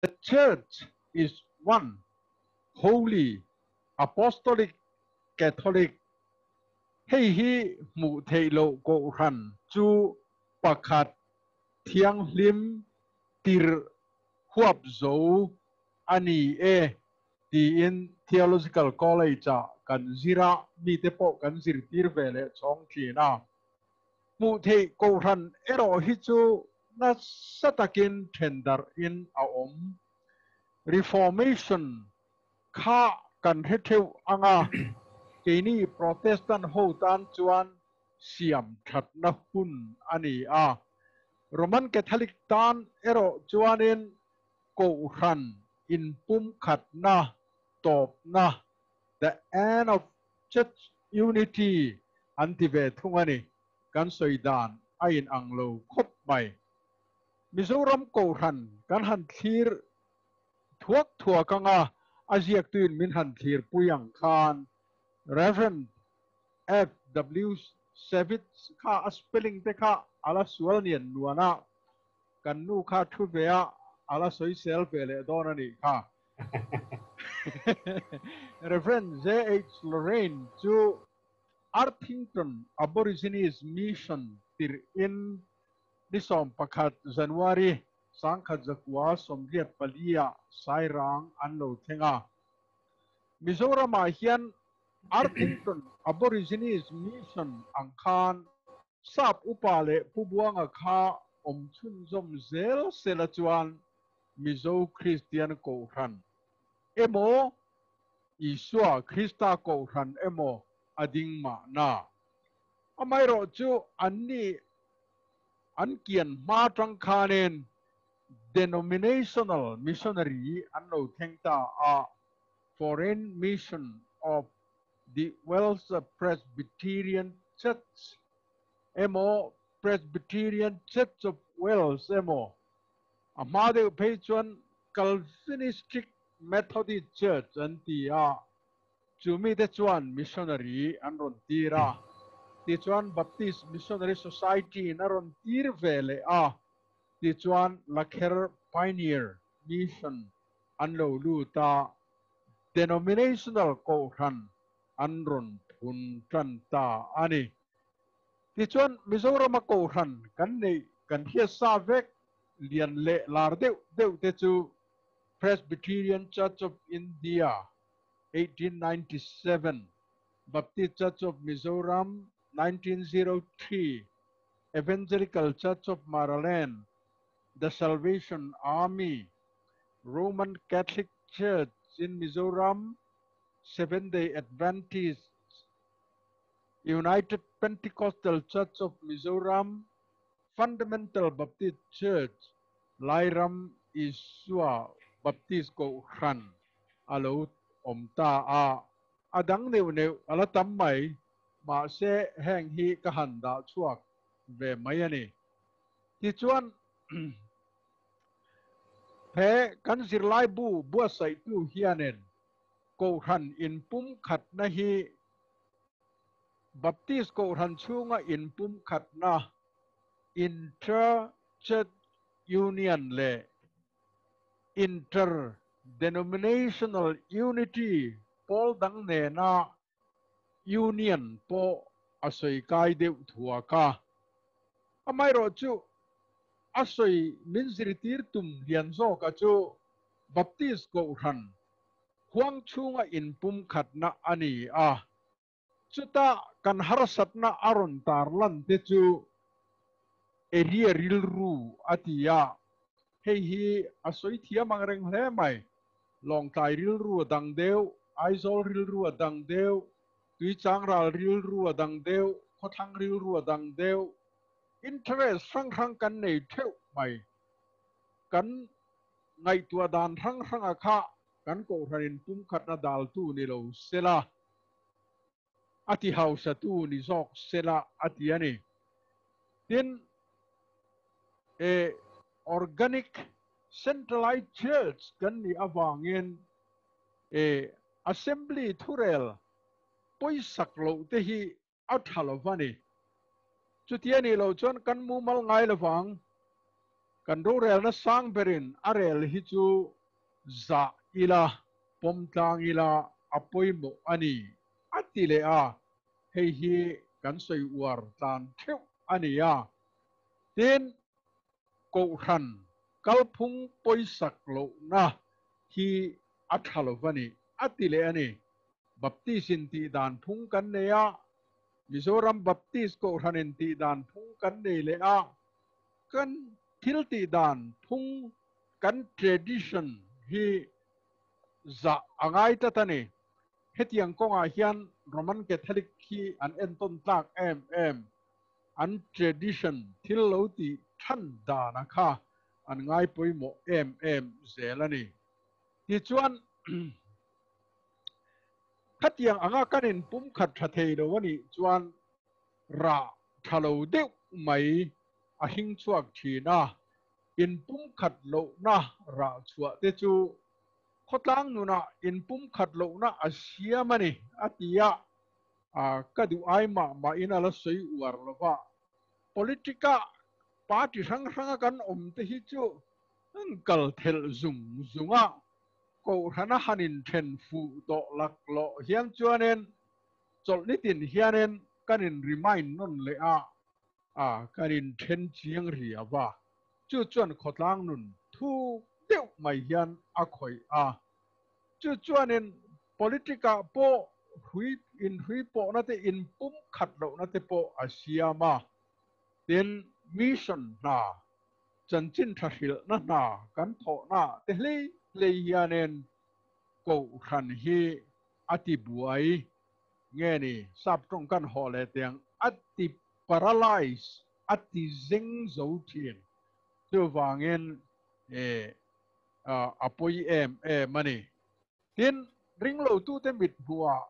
The Church is one, holy, apostolic, Catholic. Hei hi hmuh theih loh kohhran chu pakhat thianghlim tirh huap zo a ni e tiin Theological College-ah kan zir a, mite pawh kan zirtir ve leh chhawng thin a. Hmuh theih kohhran erawh hi chu nasa takin then darhin a awm. Reformation kha kan hre theuh ang a, keini Protestant ho tan chuan siam thatna hun a ni a. Roman Catholic tan erawh chuanin kohhran inpumkhatna tawpna, the end of church unity, an ti ve thung a ni. Kan sawi dan a inang lo khawp mai. Mizoram kohhran kan han thlir thuak thuak anga a ziaktuin min han thlirpui ang khan Rev. FW Savitz kha a spelling te kha a la sual nian nuan a, kan nu kha thu ve a, a la sawisel ve leh dawn a nih kha. Rev. JH Lorraine chu Arthington Aborigines Mission tirh in ni 11 January 1984 ah Sairang an lo thleng a. Mizoram ah hian Arthington Aborigines Mission ang khan Sap upa leh Pu Buanga kha awm chhunzawm zel sela chuan Mizo Kristian Kohhran emaw Isua Krista Kohhran emaw a ding mahna. Amaherawhchu anni an kian hma tang khanin denominational missionary an lo thleng ta a, Foreign Mission of the Welsh Presbyterian Church emaw Presbyterian Church of Wales emaw a hma deuh phei chuan Calvinistic Methodist Church an ti a, chu mite chuan missionary an rawn tir a, tichuan Baptist Missionary Society in a rawn tir ve leh a, tichuan Lakher Pioneer Mission an lo lut a, denominational kohhran an rawn phun tan ta a ni. Tichuan Mizorama kohhran kan neih kan hriat sa vek lian leh lar deuh deuh te chu Presbyterian Church of India 1897, Baptist Church of Mizoram 1903, Evangelical Church of Maraland, The Salvation Army, Roman Catholic Church in Mizoram, Seventh-day Adventists, United Pentecostal Church of Mizoram, Fundamental Baptist Church, Lairam Isua Baptist Kohhran a lo awm ta a. A dang neuh neuh a la tam mai, mahse heng hi ka han dah chhuak ve mai a ni. Tichuan, he kan zirlaibu buatsaihtu hianin Kohhran inpumkhatna hi Baptist Kohhran chhunga inpumkhatna, Inter-Church Union leh Inter-Denominational Unity pawl dang nena Union pawh a sawi kai deuh thuak a. Amaherawhchu a sawi min zirtir tum lian zawka chu Baptist Kohhran huang chhunga inpumkhatna a ni a. Chuta kan harsatna a rawn tarlan te chu area rilru a ti a, hei hi a sawi thiam ang reng hle mai. Lawngtlai rilru a dang deuh, Aizawl rilru a dang deuh, Tuichangral rilru a dang deuh, Khawthlang rilru a dang deuh. Interest hrang hrang kan nei theuh mai. Kan ngaihtuah dan hrang hranga kha kan kohhranin pumkhatna daltu ni lo sela, a ti hausatu ni zawk sela a ti a ni. Tin, e organic centralized church kan nih avangin e assembly thurel pawisak loh te hi a tha lo va ni. Chuti a nih loh chuan kan mumal ngai lovang. Kan rorelna sang berin a rel hi chu zah ila, pawm tlang ila a pawimawh a ni, a ti leh a. Hei hi kan sawi uar tlan theuh a ni a. Tin, kohhran kalphung pawisak lohna hi a tha lo va ni, a ti leh a ni. Baptist in tih dan phung kan nei a, Mizoram Baptist kohhran in tih dan phung kan nei leh a, kan thil tih dan phung, kan tradition hi zah a ngai tlat a ni. Hetiang kawngah hian Roman Catholic hi an entawn tlak em em. An tradition thil lo tih than dana kha an ngai pawimawh em em zel a ni. Tichuan, khatiang anga kan inpumkhat tha thei lo a nih chuan rah tha lo deuh mai a hing chhuak thin a, inpumkhat lohna rah chhuah te chu khawtlang nunah inpumkhat lohna a siam a ni, a ti a. Ka duh ai mah mahin a la sawi uar lo va. Politic-a party hrang hranga kan awm te hi chu an kal thelh zung zung a, kohhrana han inthen fuh tawh laklawh hian chuanin chawlh nitin hianin kan in remind nawn leh a, kan inthen chiang ria va. Chu chuan khawtlang nun thuk deuh mai hian a khawih a. Chu chuanin politic-ah pawh hrui inhrui pawhna te inpum khat lohna te pawh a siam a. Tin, mission hna, chanchin tha hrilhna hna kan thawhna te hlei hlei hianin kohhran hi a ti buai nge ni, sap tawng kan hawh leh teng a ti paralyze, a ti zeng zo thin. Chuvangin a pawi em em a ni. Tin, ringlotute mit hmuhah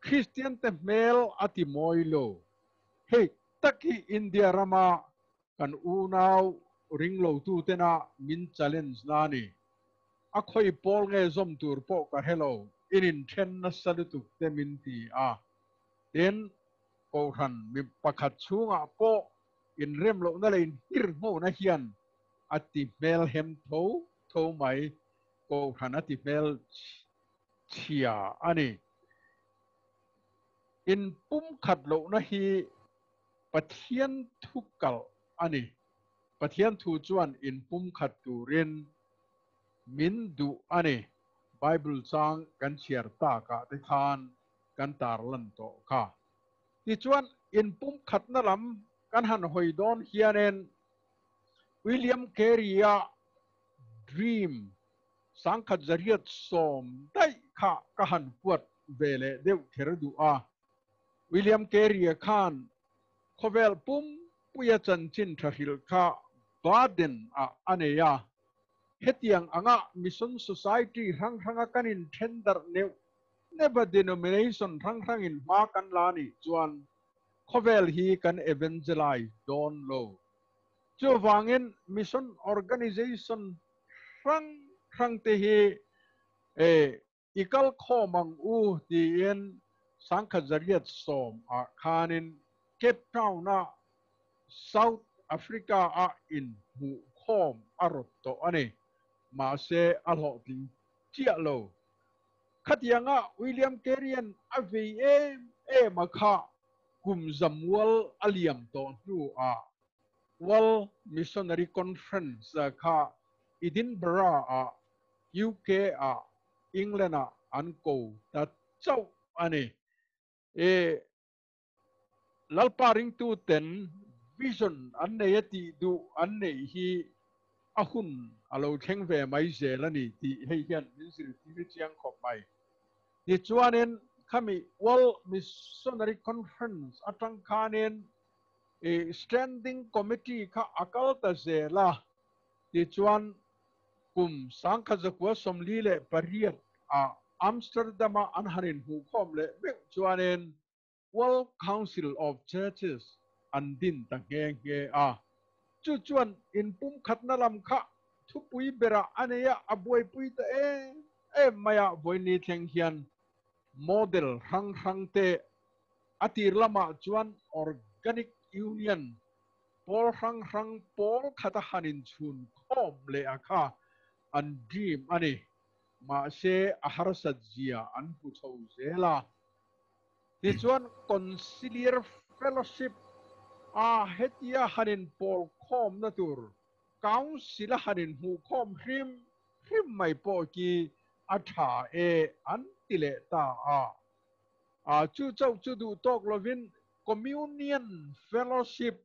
Kristiante hmel a ti mawi lo. Hei tak hi India rama kan unau ringlotutena min challenge na a ni. A khawi pawl nge zawm tur pawh ka hre lo, in inthen nasa lutuk te min ti a. Tin, Kohhran mi pakhat chhungah pawh inrem lohna leh inhirhngona hian a ti hmel hem tho tho mai, Kohhran a ti hmel chhia a ni. Inpumkhat lohna hi Pathian thu kalh a ni. Pathian thu chuan inpumkhat turin min duh a ni. Bible chang kan chhiar takah te khan kan tarlan tawh kha. Tichuan inpumkhatna lam kan han hawi dawn hianin William Carey-a dream 1910 daih kha ka han kuat ve leh deuh kher duh a. William Carey-a khan khawvel pumpuia chanchin tha hrilh kha burden-ah a nei a. Hetiang anga Mission Society hrang hranga kan inthen darh neuh neuh a denomination hrang hrangin hma kan la nih chuan khawvel hi kan evangelize dawn lo. Chuvangin mission organization hrang hrang te hi i kal khawm ang u tiin 1910 ah khanin Cape Town ah South Africa ah inhmuh khawm a rawt tawh a ni. Mahse a hlawhtling chiah lo. Khatianga William Carey-a'n a vei em em a kha kum zamual a liam tawh hnuah World Missionary Conference kha Edinburgh-ah, UK-ah, England-ah an ko ta chauh a ni. E Lalpa ringtuten vision an nei a tih duh an neih hi a hun a lo thleng ve mai zel a ni tih hei hian min zirtir chiang khawp mai. Tichuanin khami World Missionary Conference atang khanin Standing Committee kha a kal ta zel a, tichuan kum 1948 ah Amsterdam-a an han inhmuhkhawm leh meuh chuanin World Council of Churches an din ta nghe nghe a. Chu chuan inpumkhatna lam kha thupui berah a nei a, a buaipui ta em em mai a. Vawiini thleng hian model hrang hrang te a tir lamah chuan Organic Union, Pawl hrang hrang pawl khata han inchhun khawm leh a kha an dream a ni. Mahse a harsat zia an hmu chho zel a. Tichuan Conciliar Fellowship a hetia han inpawl khawmna tur Council a han inhmuh khawm hrim hrim mai pawh khi a tha e an ti leh ta a. A chu chauh chu duh tawk lovin Communion Fellowship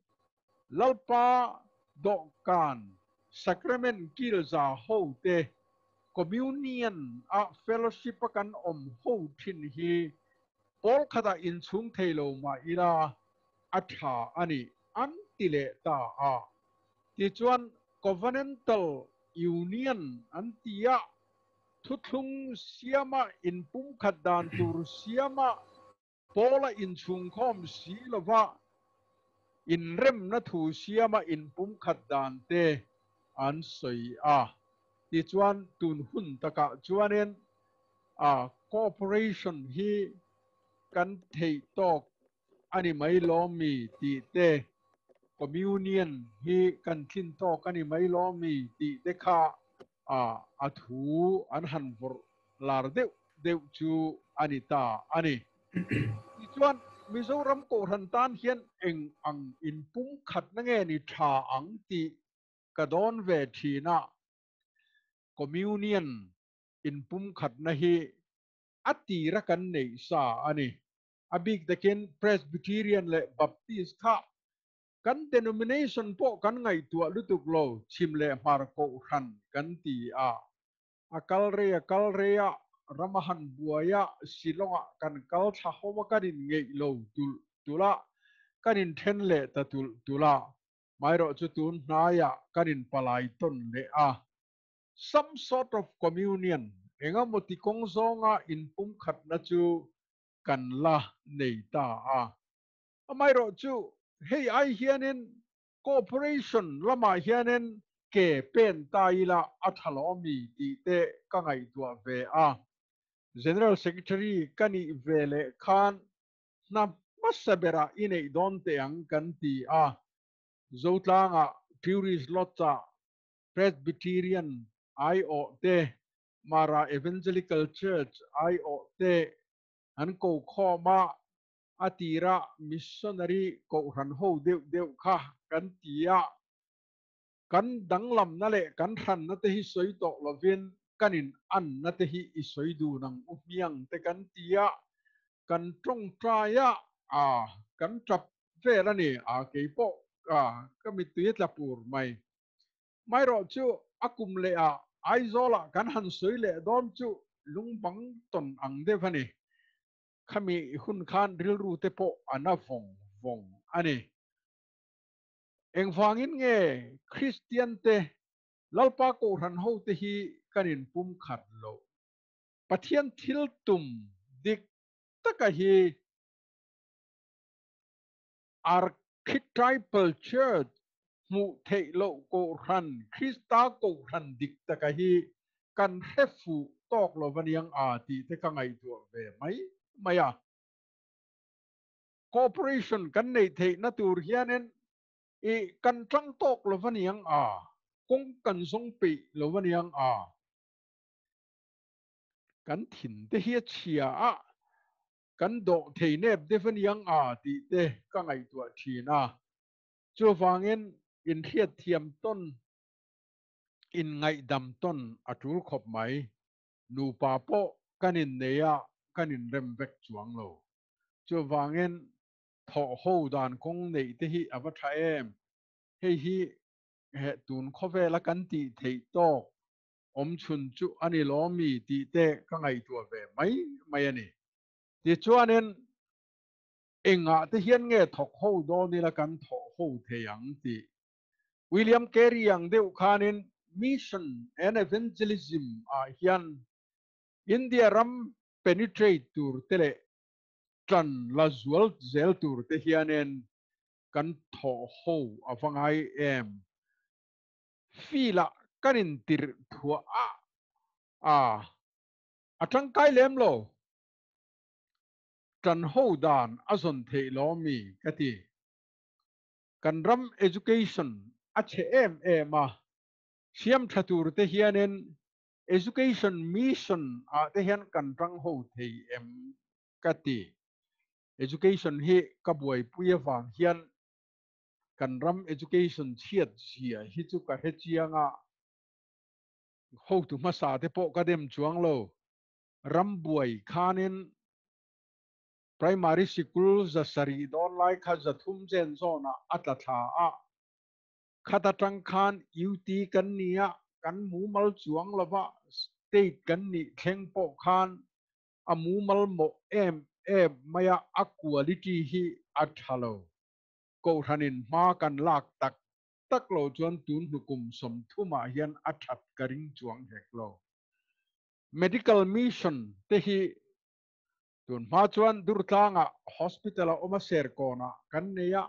Lalpa dawhkan Sacrament kil za ho te Communion a Fellowship a kan awm ho thin hi pawl khatah inchhung thei lo mah ila a tha a ni an ti leh ta a. Tichuan Covenantal Union an ti a, thuthlung siama inpumkhat dan tur siama pawla inchhungkhawm si lova inremna thu siama inpumkhat dan te an sawi a. Tichuan tun hun takah chuanin a cooperation hi kan theih tawk a ni mai lawm mi tih te, communion hi kan thlin tawk a ni mai lawm mi tih te kha a thu an han vawrh lar deuh deuh chu a ni ta a ni. Tichuan, Mizoram Kohhran tan hian eng ang inpumkhatna nge ni tha ang tih ka dawn ve thin a, communion inpumkhatna hi a tira kan neih sa a ni. A bik takin Presbyterian leh Baptist kha kan denomination pawh kan ngaihtuah lutuk lo, chhim leh hmar kohhran kan ti a. A kal rei a kal rei a, ram a han buai a, Shillong-ah kan kal thla ho a kan inngeih lo tulh tulh a, kan inthen leh ta tulh tulh a, maherawh chu tun hnaiah kan inpalai tawn leh a. Some sort of communion, engemaw ti kawng zawnga inpumkhatna chu kan la nei ta a. Amaherawh chu hei ai hianin cooperation lamah hianin ke pen ta ila a tha lo ami tih te ka ngaihtuah ve a. General Secretary ka nih ve leh khan hna hmasa berah i neih dawn teh ang kan ti a. Zotlangah Tourist Lodge-ah Presbyterian aiawh te Mara Evangelical Church aiawh te an ko khawm a, a tira missionary kohhran ho deuh deuh kha kan ti a, kan danglamna leh kan hranna te hi sawi tawh lovin kan in anna te hi i sawi dun ang u hmiang te kan ti a, kan tawngtai a, a kan tap vel a ni, a keipawh ka mittui a tla pur mai. Maherawh chu a kum leh ah Aizawl ah kan han sawi leh dawn chu lungbang tawn ang deuh a ni. Khami hun khan rilru te pawh a na vawng vawng a ni. Engvangin nge Kristian te Lalpa Kohhran ho te hi kan inpum khat loh? Pathian thil tum dik taka hi Archetypal Church, hmuh theih loh Kohhran, Krista Kohhran dik taka hi kan hre fuh tawk lo va niang a tih te ka ngaihtuah ve mai mai a. Cooperation kan neih theihna tur hianin i kan tang tawk lo va niang a, kawng kan zawng peih lo va niang a. Kan thin te hi a chhia a, kan dawh thei nep deuh a niang a tih te ka ngaihtuah thin a. Chuvangin inhriatthiam tawn, inngaihdam tawn a tul khawp mai. Nupa pawh kan innei a, kan inrem vek chuang lo. Chuvangin thawh ho dan kawng neih te hi a va tha em? Hei hi heh tun khawvela kan tih theih tawk awm chhun chu a ni lawm mi tih te ka ngaihtuah ve mai mai a ni. Tichuanin engah te hian nge thawk ho dawn ila kan thawh ho thei ang tih William Carey ang deuh khanin Mission and Evangelism ah hian India ram penetrate tur te leh tan la zual zel tur te hianin kan thawh ho a va ngai em? Field ah kan intirh thuah a, a a tangkai lem lo. Tan ho dan a zawn theih lo mi ka ti. Kan ram education a chhe em em a, siam tha tur te hianin education mission ah te hian kan rang ho thei em ka ti. Education hi ka buaipui avang hian kan ram education chhiat zia hi chu ka hre chiang a, hotu hmasa te pawh ka dem chuang lo. Ram buai khanin Primary sikul 700 dawn lai kha 300 chen zawnah a tla thla a, khat atang khan UT kan ni a, kan mumal chuang lova state kan nih thleng pawh khan a mumal mawh em em mai a, a quality hi a tha lo. Kohhranin hma kan lak tak tak lo chuan tun hnu kum 30 ah hian a that ka ring chuang hek lo. Medical mission te hi Tun hma chuan Durtlangah hospital a awm a Serkawnah kan nei a,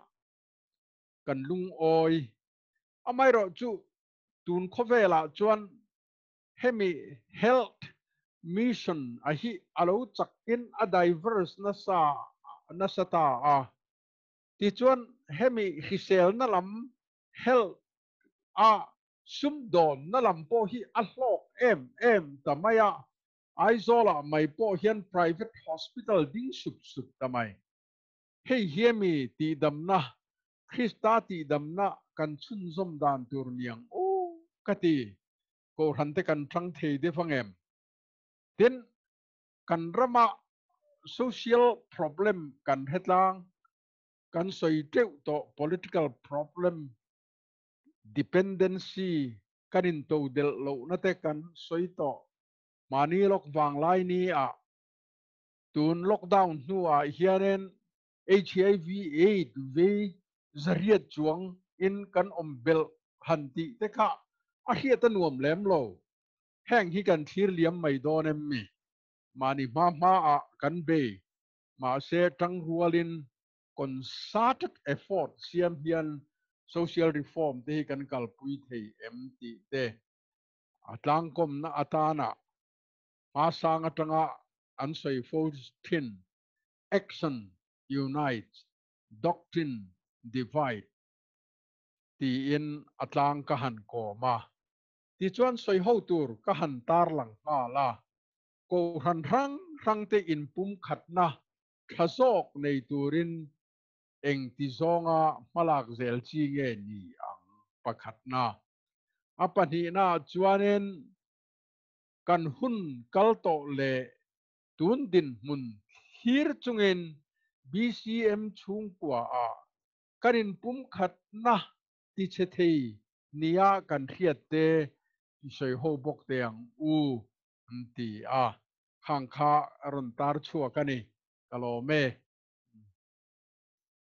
kan lungawi. Amaherawh chu tun khawvelah chuan hemi health mission a hi a lo chakin a diverse nasa nasa ta a. Tichuan hemi hriselna lam health a sumdawnna lam pawh hi a hlawk em em ta mai a. Aizawlah mai pawh hian private hospital ding sup sup ta mai. Hei hi ami tihdamna, Krista tihdamna kan chhunzawm dan tur niang aw ka ti. Kohhran te kan hrang thei deuh ang em? Tin, kan rama social problem kan hre tlang, kan sawi teuh tawh political problem, dependency kan intodelh lohna te kan sawi tawh. Mahni lawk vanglai ni ah tun lockdown hnu ah hianin HIV aids vei 800 chuang in kan awm belh han tih te kha a hriat a nuam lem lo. Heng hi kan thlir liam mai dawn em mi? Mahni hma hma ah kan bei. Mahse tangrualin concerted effort siam hian social reform te hi kan kalpui thei em tih te a tlangkawmna atana hmasang atanga an sawi fo thin action unites, doctrine divide tiin a tlang ka han kawm a. Tichuan sawi ho tur ka han tarlang nghal a, Kohhran hrang hrang te inpumkhatna tha zawk nei turin engti zawnga hmalak zel chi nge ni ang pakhatna. A pahnihna ah chuanin kan hun kal tawh leh tun dinhmun thlir chungin BCM chhungkua ah kan inpumkhatna tichhe thei nia kan hriat te i sawi ho bawk teh ang u an ti a, khang kha a rawn tar chhuak a ni, ka lawm e.